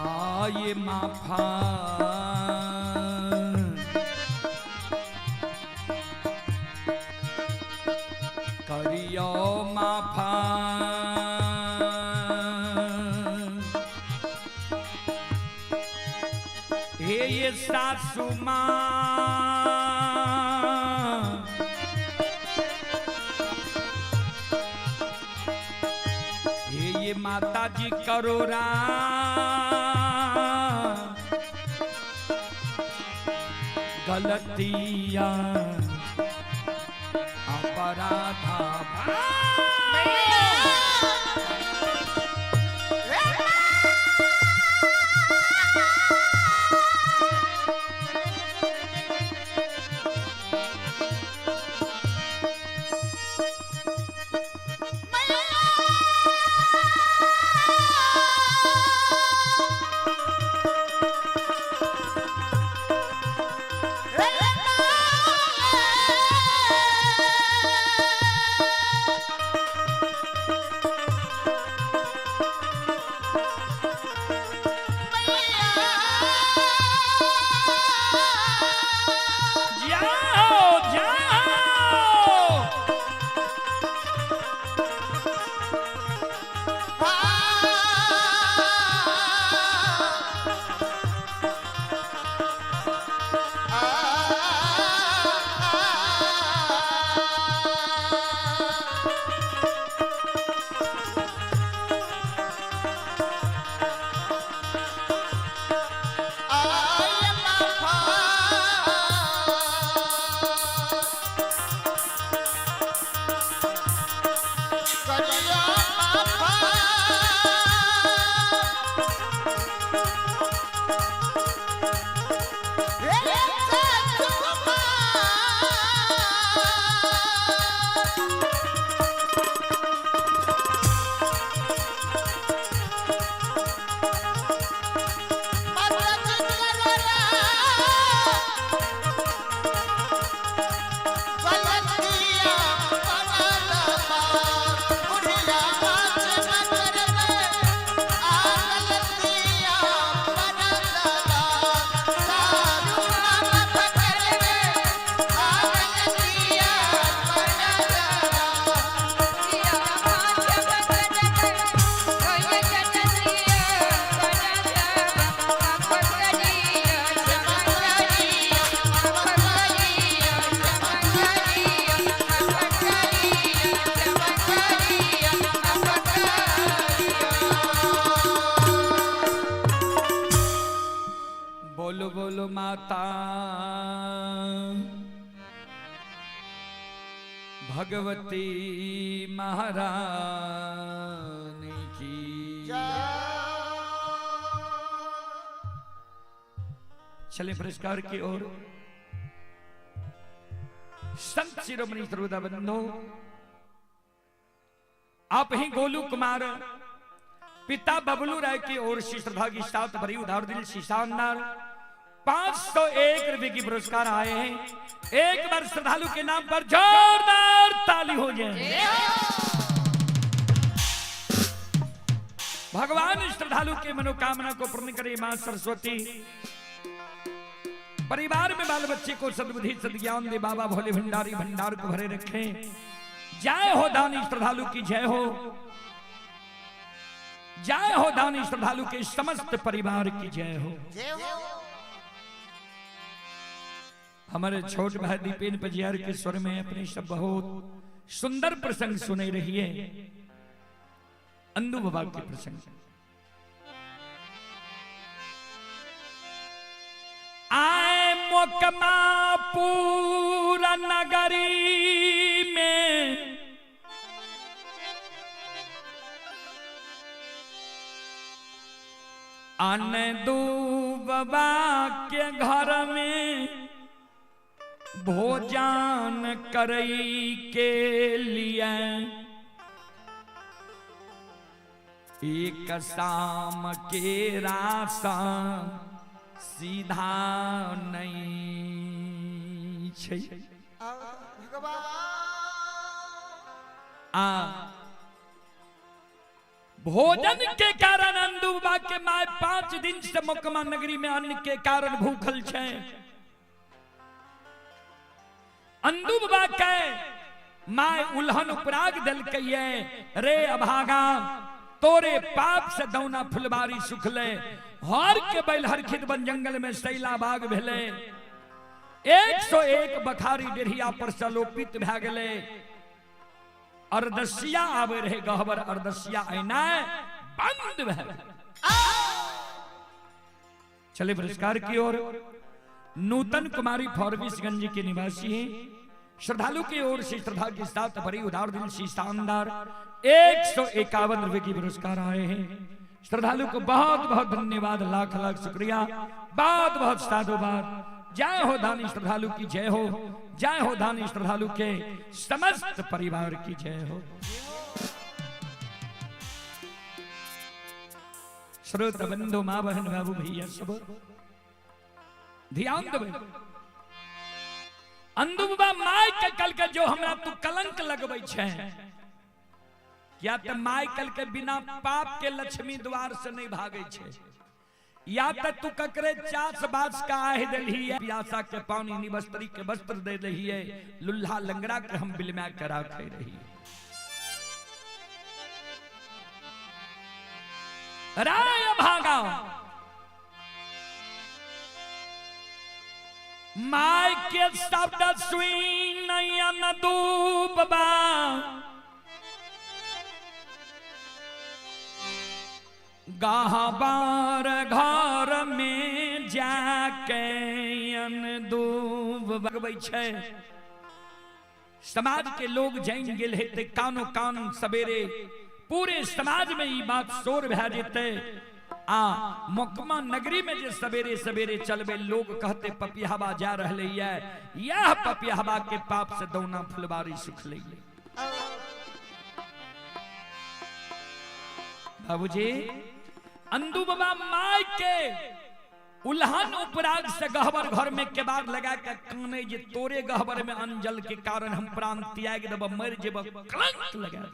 आए माफा करियो माफा हे ये सासू माँ हे ये माता जी करो गलतियां अपराधा जाओ जाओ। बोलो बोलो माता भगवती महारानी की। चले पुरस्कार की ओर। संत शिरोमणि श्रोता बंधु, आप ही गोलू कुमार पिता बबलू राय की ओर से श्रद्धा की साथ भरी उधार दिल शीशानदार 501 रुपए की पुरस्कार आए हैं। एक बार श्रद्धालु के नाम पर जोरदार ताली हो जाए। भगवान श्रद्धालु के मनोकामना को पूर्ण करे मां सरस्वती। परिवार में बाल बच्चे को सद्बुद्धि सद्ज्ञान दे बाबा भोले भंडारी भंडार को भरे रखें। जय हो दानी श्रद्धालु की जय हो। जय हो दानी श्रद्धालु के समस्त परिवार की जय हो। हमारे छोट भाई दीपेन पजियार के स्वर में अपने सब बहुत सुंदर प्रसंग सुने रहिए। अंदू बाबा के प्रसंग। आए मोकमा पूरा नगरी में अंदू बाबा के घर में भोजन करई के लिए एक शाम के राशन सीधा नहीं छै। आ भोजन के कारण अंदू बाबा के my 5 दिन से मोकमा नगरी में अन्न के कारण भूखल छे। अंदू बाबा के my उल्हन उपराग दिलकै, रे अभागा तोरे पाप से दौना फुलबारी सुखले, हर के बैल हरखित बन जंगल में सैला बाग भेले, 101 बखारी डेढ़िया पर सलोपित भए गेले। अरदसिया आवे रहे गहबर अरदसिया ऐनाय बंद भए। चले पुरस्कार की ओर। नूतन कुमारी फॉरबिसगंज के निवासी हैं, श्रद्धालु की ओर से श्रद्धा के साथ भरी उदार दिल से शानदार 151 रुपए की पुरस्कार आए हैं। श्रद्धालु को बहुत बहुत धन्यवाद, लाख लाख शुक्रिया, बहुत बहुत साधुवाद। जय हो दानी श्रद्धालु की जय हो, जय हो दानी श्रद्धालु के समस्त परिवार की जय हो। श्रोता बंधु माँ बहन बाबू भैया सब ध्यान देबै। अंदू बाबा my के कल के जो हमरा तू कलंक लगबै छै, या त my कल के बिना पाप के लक्ष्मी द्वार से नहीं भागै छै, या त तू ककरे चास बास का आह देलही है, प्यासा के पानी निवस्त्री के वस्त्र दे दही है, लुल्हा लंगड़ा के हम बिलमा के राखे रही। राय भागा my के शब्द सुई नयन डूबबा, गहबर घर में जाके अन डूब छै। समाज के लोग जानि गेल हेतै कानो कान सवेरे पूरे समाज में ई बात शोर भए जेतै। आ मोकमा नगरी में जे सवेरे सवेरे चलबे लोग कहते पपियाबा जा रहले ये, यह पपियाबा के पाप से दौना फुलबारी सुखले। बाबूजी अंदू बाबा my के उल्हन उपराग से गहबर घर में केबाड़ लगा के काने जे तोरे गहबर में अंजल के कारण हम प्राण त्याग देब मर जेब, कलंक लगा।